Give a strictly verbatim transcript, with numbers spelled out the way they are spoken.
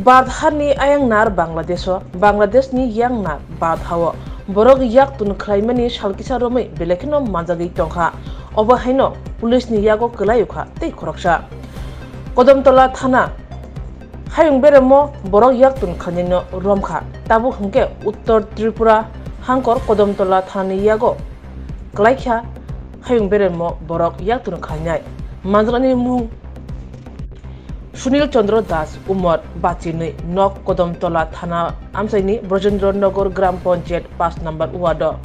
Bharat hani ayang nar Bangladesh o, Bangladesh ni yang nar Bharat ha o borok yak tun khlaimani sal kisa romwi belai kheno manjagwi tongkha. Obo haino police ni yago kwlai ukha tei khoroksa. Kodamtola thana hayung beremo borok yak tun khlainaino romkha. Tabuk hwnkhe Uttor Tripura hangkor Kodamtola thanani yago kwlaikha hayung beremo borok yak tun khlainai. Manjakni mung Sunil Chandra Das, Umor bachinwi, nok Kodamtola thana amchaini Brajendra Nagar Gram Panchayat paanch number ward o.